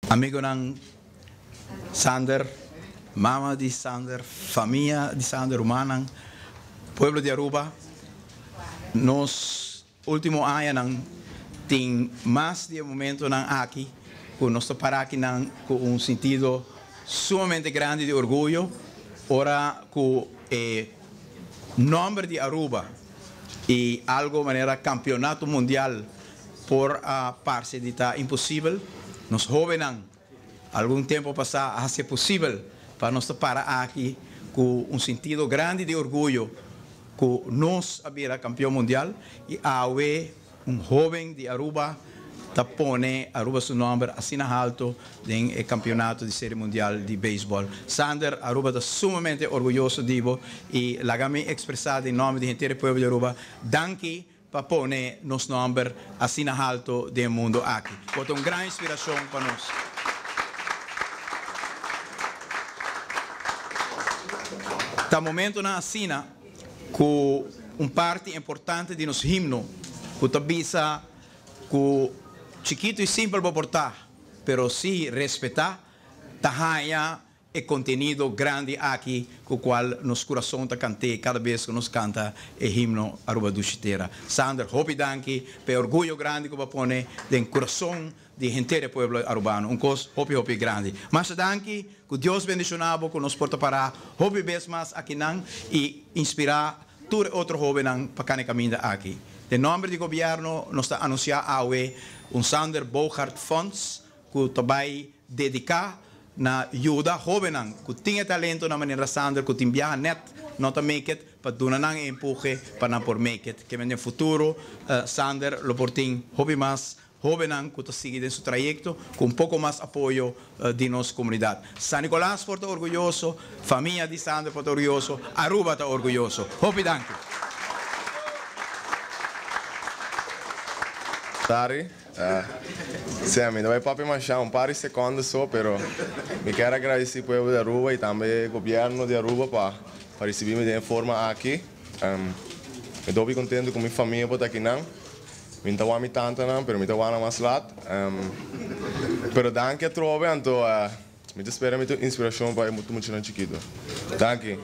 Amigonan Sander, mama di Sander, famia di Sander, rumannan, pueblo di Aruba, nos ultimo añanan tin mas di e momentonan aki cu nos ta para akinan cu un sintido sumamente grandi di orguyo ora cu e nomber di Aruba y algo manera campeonato mundial por a parce di ta imposibel, nos hobennan algun tempo pasa a haci posibel pa nos ta para aki cu un sintido grandi di orguyo cu nos a bira campeon mundial y awe un hoben di Aruba ta pone Aruba su nomber asina halto den e campeonato di serie mundial di baseball. Sander, Aruba ta sumamente orguyoso di bo y laga mi expresa den nomber di henter e pueblo di Aruba, danki pa pone nos nomber asina halto den e mundo aki. Bo ta un gran inspiracion pa nos. Ta momentonan asina cu un parti importante di nos himno cu ta bisa cu chikito y simpel bo por ta, pero si respeta, ta haya E contenido grandi aki cu cual nos curason ta cant'é cada bes cu nos canta e himno Aruba Dushi Tera. Sander, hopi danki pa e orguyo grandi cu bo a pone den curason di henter e pueblo Arubano. Un cos hopi hopi grandi. Masha danki, cu Dios bendiciona bo cu nos por ta para hopi bes mas akinan y inspira tur e otro hobennan pa cana e caminda aki. Den nomber di Gobierno nos ta anuncia awe un Sander Boogaard Fonds cu ta bay dedica na yuda hobennan cu tin e talento na manera Sander cu tin biaha net no ta make it pa duna nan e empuhe pa nan por make it. Kimen den futuro Sander lo por tin hopi mas hobennan cu ta sigui den su trayecto cu un poco mas apoyo di nos comunidad. San Nicolas por ta orguyoso, famia di Sander por ta orguyoso, Aruba ta orguyoso. Hopi danki. Sorry. Sí, mi ta bai papia masha un par di secondo so, pero mi kier a gradici pueblo di Aruba y tambe gobierno di Aruba pa pa ricibi mi den e forma aki. Mi ta hopi contento cu mi famia por ta akinan. Mi no ta wak mi tantanan, pero mi ta wak nan mas lat. Pero danki atrobe, anto mi ta spera mi ta un inspiracion pa e muchanan chikito. Danki.